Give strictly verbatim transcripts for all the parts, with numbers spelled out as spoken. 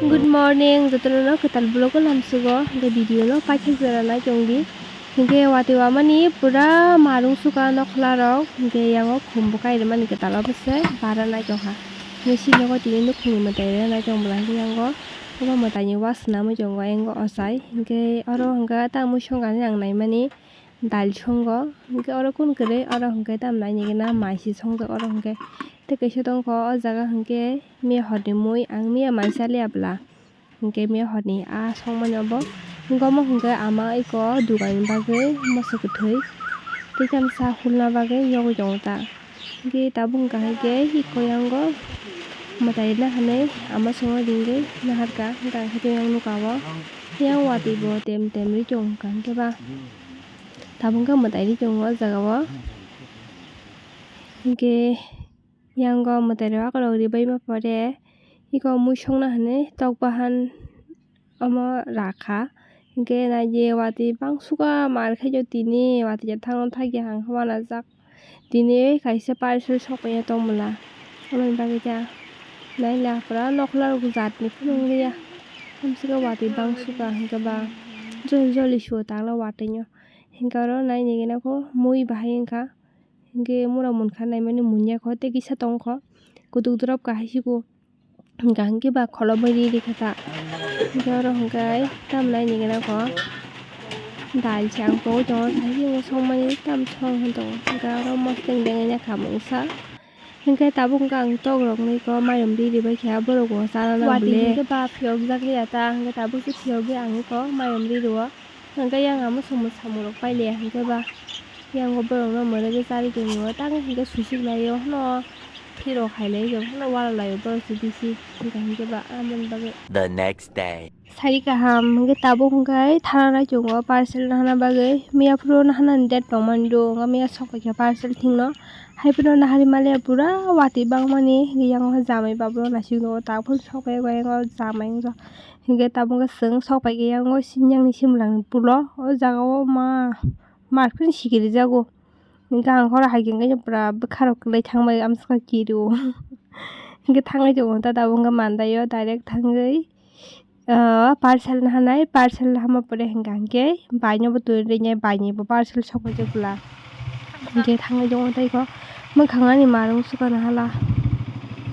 Good morning, jotono no kwtal vlog o lamsugo, hwnkhe video no paithak jora nai tong di. Hwnkhe watwi wamani pura marung suka nokhla rok, hwnkhe yango khum bo kai rwmani kwtal obo se bara nai tongkha. Hwnkhe sini nogo tini nukhungni mwtai rwna nai tong bwla hwnkhe yango obo mwtaini wa swnamwi tongo yango ochai. Hwnkhe oro hwnkhe ta mui songkha hinwi ang naimani. Dal songo, hwnkhe oro kun kwrwi, oro hwnkhe tamni nini gana mai se songjak oro hwnkhe. Tei kaisa tongkho o jaga hwnkhe miya horni mui, ang miya mai chaliya bwla. Hwnkhe miya horni a songmani obo. Hwnkhe omo hwnkhe ama iko dugan ni bagwi moso kwthwi tei tamsa hulna bagwi yogwi tongo ta. Hwnkhe tabuk hwnkha hwnkhe iko yango mwtai rwna hinwi ama songwi ringwi naharkha, hwnkhe ang khe tei yang nukha o yang watwi bo tem tem rwi tongo hwnkha hwnkhe ba. Tabuk khe mwtai ri tongo o jaga o. Hwnkhe yango mwtai rok akorok ribai ma pore. Iko mui songna hinwi tok bahan omo rakha. Hwnkhe naidi watwi bangsuka mar khe tini watwi ya thangno thangya ang khe uanajak. Tini kaisa parcel sokphaina tong bwla. Aboni bagwi ta naila pura nokla rok jatni phunukliya. Tamsika watwi bangsuka hwnkhe ba jol joli suo tangla watwino. Hwnkhe oro naini gana kho mui bahai wngkha. Hwnkhe mura munkha naimani munyakho tei kisa tongkho. Kutuk drop kahai siko. Hwnkha hwnkhe ba kholobai ri rikha ta. Hwnkhe oro hwnkhe tam naini gana kho. Dal se ang pogwi tongo, thaibi songmani tam song hwn tongo. Hwnkhe oro mosodeng dengya kha mungsa. Hwnkhe tabuk hwnkhe ang tok rok nwi kho mairum ri ribai kha borok bo chana nang bwle. Watwi hwnkhe ba phiyok jak liya ta, hwnkhe tabuk se phiyogwi ang kho mairum ri rwo. Hwnkhe yang amo samung samung rok pai liya hwnkhe ba. Yang bo borok no mwrwgwi charwi tongwi o, tamo hwnkhe suisik lai o, hwno phirok hai lai o, hwno wala lai o borok se bisi, hwnkha hwnkhe ba aboni bagwi. The next day. Sari kaham hwnkhe tabuk hwnkhe thana nai tongo parcel nahana bagwi, miya phuru nahana ni date tongmani do, hwnkhe miya sok paikha parcel thwngno, hai phuru nahari maliya pura watwi bangmani, hwnkhe yang o jamai babu rok naisik tongo, tabuk phuru sok pai o, yang o jamai wngkha, hwnkhe tabuk hwnkhe chwng sok paikha yang o sinyang ni simlangni pulo, o jaga o ma. Market sikiri jago. Hingke ang horo hai khe pura bwkha rok kwlai thang bai amswkha kirio. Hingke thangwi tongo ta tabuk hingke mandai o direct thangwi, ah, parcel nahanai, parcel nahama pore hingka hingke bai no bo twi rinai bai ni bo parcel sokphaijak bwla. Hingke thangwi tongo tei kho mwkhang ani marung swkang hala.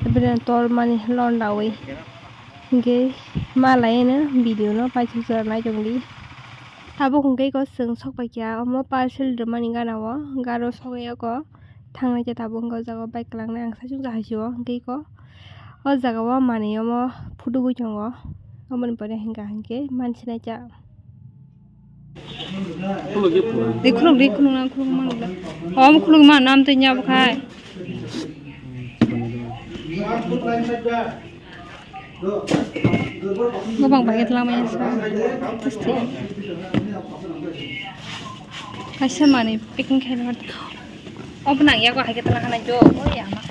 Bini tor mani londawi. Hingke ma laino video no paithak jora nai tongdi. Tabuk hingke iko chwng sok paikha omo parcel rwmani gana o garo sogwi oko thangnai khe tabuk hingke o jaga o bike kwlangnai ang saichung ja hai se o hingke iko o jaga o manwi omo phutu bui tongo omoni pore hingka hingke mansinai cha. Khuluk di, khuluk na, khuluk mano. Om khuluk mano, am twi nya bukhai. Gobang bai tla maya sa. Testi. Kaisa mani packing khai na. Ob nang ya ko hai ke tla khana jo. O ya ma.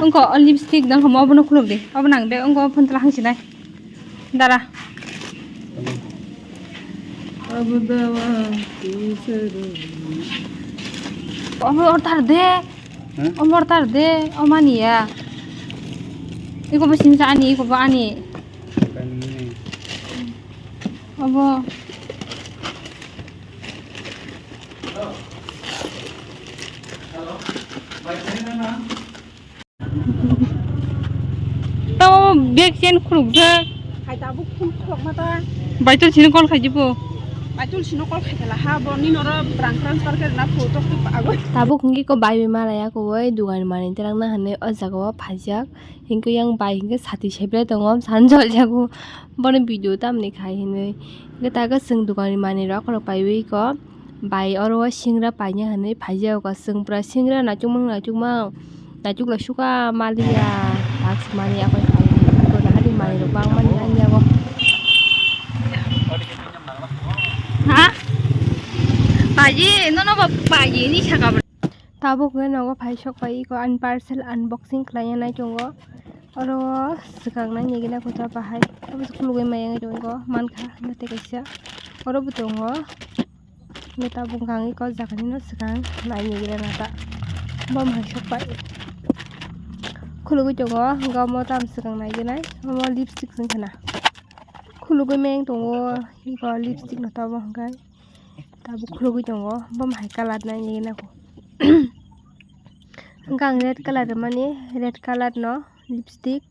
Wngkha o lipstick nang hamo abono khuluk di. Abo nang be wngkha o phone tla hangsinai. Dara. Omo order de. Omo order de. O mani ya. Iko bo sini ani, iko bo ani. Obo. Tamo bag chain khulukjak. Hai tabuk khum khulukma ta. Baitul sino call khaiji bo. Baitul sino call khai khala ha bo ni noro rang transfer khe na photo khip agoi. Tabuk hingki ko bai bai mala ya ko oi dugan mani terang na hane o jaga o phaijak. Hingke yang bai hingke sati sebre tongo san jol jago. Bono video tamni khai hinui. Hingke taga seng dugan mani rok rok pai ui ko. Bai oro o singra paina hinui phaijak o, chwng pura singra naitukmang naitukmang, naituk lai suka maliya, tak se mani apai phaidi, iko nahari manwi rok bangmani ani yago. Ha? Paji, nono bo paji ni saka bwrwi. Tabuk hwnkhe nogo phai sok pai iko ani parcel unboxing khlaiya nai tongo. Oro swkang nai nigina kota bahai, abo se khulugwi maya wngwi tongo, mankha, hwnkhe tei kaisa oro bo tongo. Hwnkhe tabuk hwnkha ang iko jaga nino swkang naini gre nata. Bo hai sok pai. Khulugwi tongo, hwnkhe omo tamo swkang naigenai, omo lipstick wngkha na. Khulugwi meng tongo, eko lipstick no tabuk hwnkhe tabuk khulugwi tongo, omo hai colour naigenai kho. Hwnkhe ang red colour rwmani, red colour no lipstick.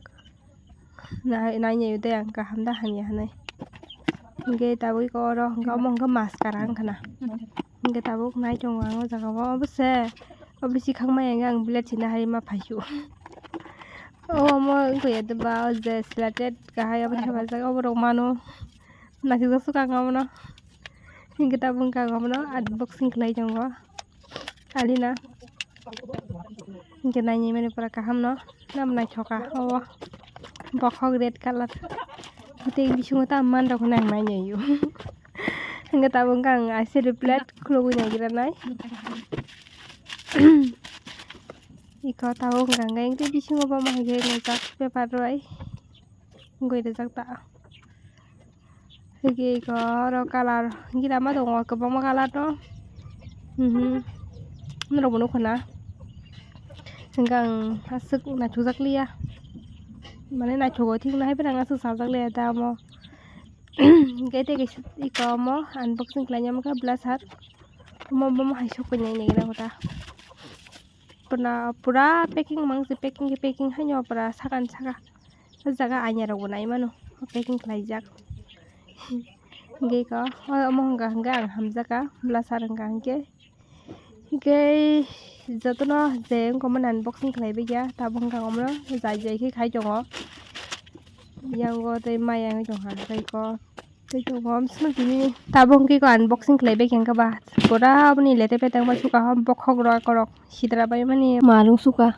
Nai, nainai de ang kaham da hamya hinwi. Hwnkhe tabuk oro hwnkhe omo hwnkhe mascara wngkha na. Hwnkhe tabuk nai tongo ang o jaga o, obo se, obo bisi khakmai hwnkhe ang blade sina hari ma phaisu. O omo wngkha ya de ba, o je selected kahai obo thepajak, obo rok mano. Naisik jak suka ang omono. Hwnkhe tabuk wngkha ang omono unboxing khlai tongo. Alina. Hwnkhe nainai mani pura kaham no. Nam naithoka obo. Bokhok red colour. Tei bisingo ta man rok nang nainai o. Hwnkhe tabuk wngkha ang I C D plate khulugwi naigra nai. Iko tabuk wngkha hwnkhe tei bisingo bo ma hai khe rijak paper rwai. Wngwi rijak ta. Hwnkhe eko oro colour gira ma tongo, kwbangma colour no. Mhm. Norokbo nukho na. Hwnkhe ang aswk naithokjak liya. Mane naithogo thik no, hai phano ang aswk sajak liya da omo. Hwnkhe tei kaisa eko omo unboxing khlaina wngkha blaster. Omo, omo hai sok nai nai gira kho ta. Pura, pura packing mang se, packing khe packing haino pura sakani saka. O jaga aina rokbo nai mano, packing khlaijak. Hwnkhe eko, o, omo hwnkha hwnkhe ang hamjakha, blaster hwnkha hwnkhe. Hwnkhe jotono je wngkha omono unboxing khlaibaikha, tabuk hwnkha omono jai jai khe khai tongo. Yango tei maya wngwi tongkha, hwnkhe eko. Tei tongo, bwswk tini tabuk hwnkhe eko unboxing khlaibaikha hwnkhe ba. Pura aboni lete pete wngma suka, bokhok rok, eko rok sidra bai mani marung suka.